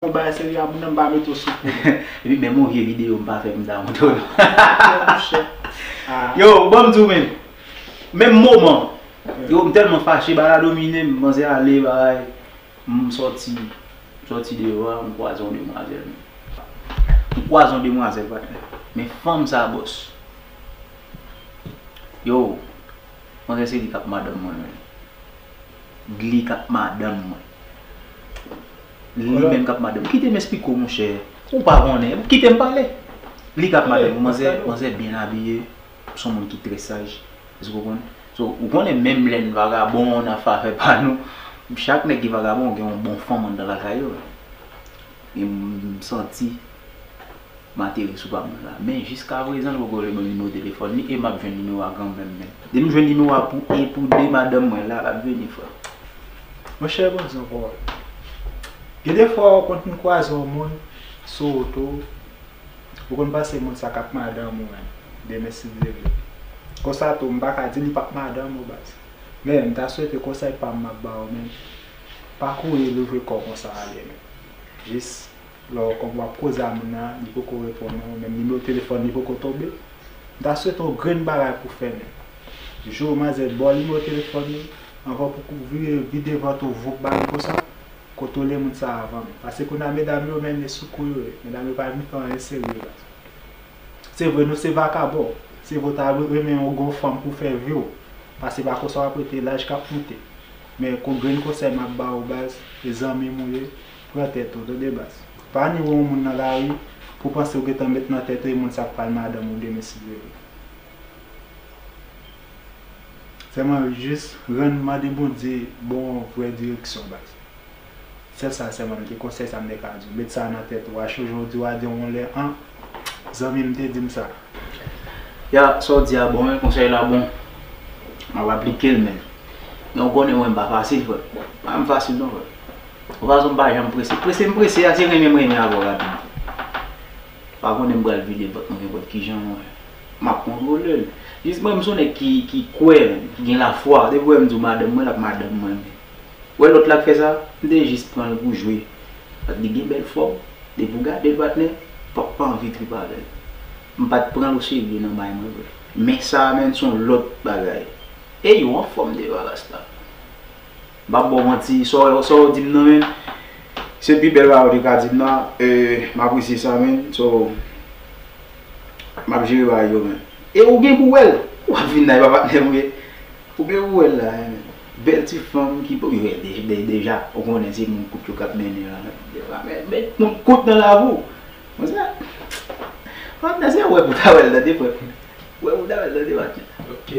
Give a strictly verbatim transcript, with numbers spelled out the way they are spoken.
Yon bagay serye a moun nan, m pa mete w sou kou. Epi menm yon vye videyo m pa fè m ta montre w non. Monchè. Ah. Yo, ban m di w menm. Menm moman. Yo, m tèlman fache, bagay la domine m, manzè ale, bagay. M sòti, m sòti deyò a, m kwaze yon demwazèl. M kwaze yon demwazèl, patnè. Men fanm sa bòs. Yo, manzè se li k ap madanm mwen menm. Li k ap madanm mwen. Li menm k ap madanm. Kite m esplike w, monchè. Ou pa konnen. Kite m pale. Li k ap madanm mwen. Manzè, manzè byen abiye. Se yon moun ki trè saj. Èske w konprann? So, ou konnen menm lè n vagabon, n ap fè afè pa nou, chak nèg ki vagabon gen yon bon fanm anndan lakay yo. E m santi m atere sou pa m nan la. Men jiskaprezan, li poko vle ban m nimewo telefòn li e m ap jwenn nimewo a kanmenm, men. Depi m jwenn nimewo a pou e pou de madanm mwen la, l ap vini, frè. Monchè, bon, di yon pawòl. Gen de fwa, ou konn kwaze yon moun sou wout ou, ou konn panse moun sa k ap madanm ou menm, demen si Dye vle. Konsa tou, m pa ka di li p ap madanm ou, baz. Men, m ta swete konsèy pa m m ap ba w, men, pa kouri louvri kò w konsa ale, men. Jis lè w w ap koze a moun nan, li poko reponn ou, menm nimewo telefòn li poko tonbe, m ta swete w grenn bagay pou w fè, men. Jou manzè ba w nimewo telefòn li, anvan pou kou vire vide vant ou voup ba li konsa, kontwole moun sa avan, men. Paske kounye a medam yo, men, e sou kou yo ye. Medam yo pa vin fè anyen serye la. Se vre, nou se vakabon. Se vre, w ta renmen yon gwo fanm pou fè vi w. Paske pa konsa w ap rete, laj k ap moute. Men, kon grenn konsèy m ap ba w, baz, e zanmi m ou ye, pran tèt ou, tande, baz. Pa ni wè yon moun nan lari pou panse w gentan met nan tèt ou e moun sa k pral madanm ou demen si Dye vle. Sèlman jis rann, mande Bondye ba w yon vrè direksyon, baz. Sèl sa sèlman m te, konsèy sa m te ka di w. Met sa nan tèt ou a, chak jou w di w a di yon lè an, zanmi m te di m sa. Ya, sa w di a bon wi, konsèy la bon. M ap aplike l menm. Men ou konnen mwen m pa fasil, frè. Pa m fasil non, frè. Yon fason m pa janm prese. Prese m prese a, se renmen m renmen avè w rapid. Pa konnen m pral vide vant mwen nenpòt kijan, mwen. M ap kontwole l. Jis mwen, m se yon nèg ki, ki kwè, ki gen lafwa. Depi w wè m di w madanm mwen, l ap madanm mwen, men. Ou wè lòt la k fè sa, m te jis pran l pou jwe. Paske li gen bèl fòm, depi w gade l, patnè, p ap pa anvi trip avè l. M pa t pran l oserye nan bay mwen vre. Men sa a, menm, se yon lòt bagay. Ey, ou anfòm de bagay la. M p ap ba w manti, sa w, sa w di m nan, menm, se pi bèl bagay ou te ka di m nan, e, m apresye sa, menm. So, m ap jere bagay yo, menm. E ou gen pou w wè l. W ap vin la, e pa patnè m ou ye. Ou gen pou w wè l la, hein. Bèl ti fanm ki, bon, yo, de, de, deja, ou konnen se moun kout yo k ap mennen la. Men, men, moun kout nan lavi w. Konsa, patnè, se wè pou ta wè l tande, frè. Wè pou ta wè l tande, patnè. Ok.